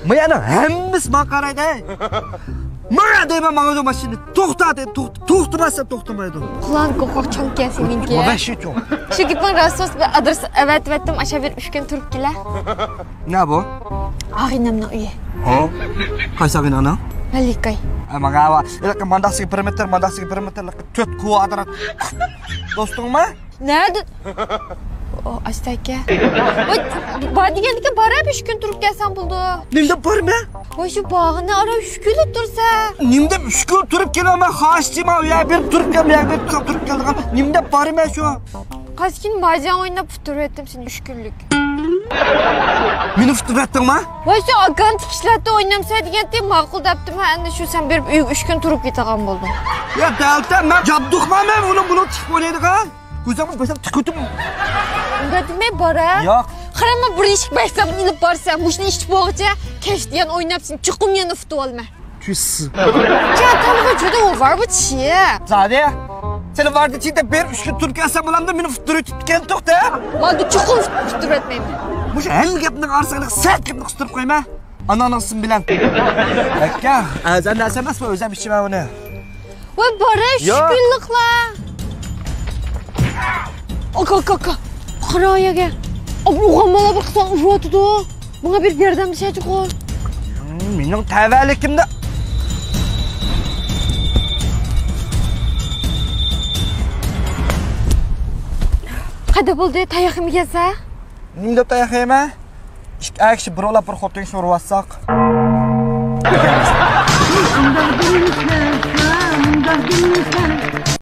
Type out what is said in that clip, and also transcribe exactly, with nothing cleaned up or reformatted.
مايانىڭ ھەممىسى ماڭا قارايدۇ. ماڭا دەيمەن، ماڭىدۇ ماشىنا. توختا دەيدۇ، توختا، توختىماسا توختىمايدۇ. قۇلان قوقاق چوڭكەن سېنىڭكى. ۋەھشىي چوڭ. شۇ گېپىڭ راست بولسا، بىر ئادرېس ئەۋەتىۋەتتىم، ئاشا بېرىپ ئۈچ كۈن تۇرۇپ كېلە. نە بۇ؟ ئاغىنەمنىڭ ئۆيى. ھە؟ قايسى ئاغىنەڭنىڭ؟ مەلىكاي. ئە، ماڭا ۋا، ھېلىقى مانداقسىغا بىر مېتىر، مانداقسىغا بىر مېتىر، تۆت كۋادرات. دوستۇڭمۇ؟ نەدە؟ ئو، ئاستاكە. ۋاي، بار دېگەندىكىن بار، ئۈچ كۈن تۇرۇپ كەلسەڭ بولىدۇ. نېمە دەپ بارىمەن؟ ۋاي، شۇ باغنى ئارا ئۈچ كۈنلۈك تۇرسا. نېمە دەپ ئۈچ كۈن تۇرۇپ كېلىمەن؟ خاھىشچى، مانا ئۇ يەرگە بېرىپ تۇرۇپ كەل، بۇ يەرگە بېرىپ تۇرۇپ كەل دېگەن. نېمە دەپ بارىمەن شۇ؟ قاچكىن ماجان ئويناپ ئۇتتۇرۇۋەتتىم سېنى ئۈچ كۈنلۈك. مېنى ئۇتتۇرۇۋەتتىڭما؟ ۋاي، شۇ ئاكانتىك ئىشلاردا ئوينامسەن دېگەنتى، ماقۇل دەپتىم. ئەندى شۇ سەن بېرىپ ئۆيگە ئۈچ كۈن تۇرۇپ كېتىدىغان بولدۇڭ. يا دەلتە، مەن جابدۇقمەن مەن ئۇنىڭ بۇنىڭ تىك ئوينايدىغان. كۆزۈڭنى بېسىپ تىكىۋېتىم. ئۇنداق دېمەي بارە. ياق. قاراڭمۇ، بىر ئىشىك بەرسەم ئېلىپ بارسەن. مۇشۇنى ئىچىپ بولغۇچە كەچتە يەنە ئويناپ سېنى چوقۇم يەنە ئۇتۇۋالىمەن. چۈس. چاتالغا جۈدە ئۇ ۋار بۇ چىيە. زادى. سېنى ۋاردى چىيدە بېرىپ ئۈچ كۈن تۇرۇپ كەلسەم بولامدۇ، مېنى ئۇتتۇرۇپ كەتكەن توختا. ماندۇ چوقۇم ئۇتتۇرۇپ ئەتمەيمەن. مۇشۇ ھەممە گەپنىڭ ئارىسىغا سەت گەپنى قىستۇرۇپ قويما. ئاناڭنىڭ ئىسمى بىلەن. ئەكە، ئەزەن نەرسە ئەمەس بۇ، ئۆزۈم ئىچىمەن ئۇنى. ۋاي، بارە، ياق. شۈكۈرلۈكلا. ئاكا، ئاكا، ئاكا. قارا يەگە. ئوغۇلمالا بىر قىسان ئۇرۇۋاتىدۇ. ماڭا بىر ياردەملىشەچۇقۇ. مېنىڭ تەۋەلىكىمدە. قەدە بولدى، تاياق يېمىگەنسە؟ نېمە دەپ تاياق يەيمەن؟ ئىككى ئەر كىشى بىر ئولاپ بىر خوتۇن كىشىنى ئۇرۇۋاتساق.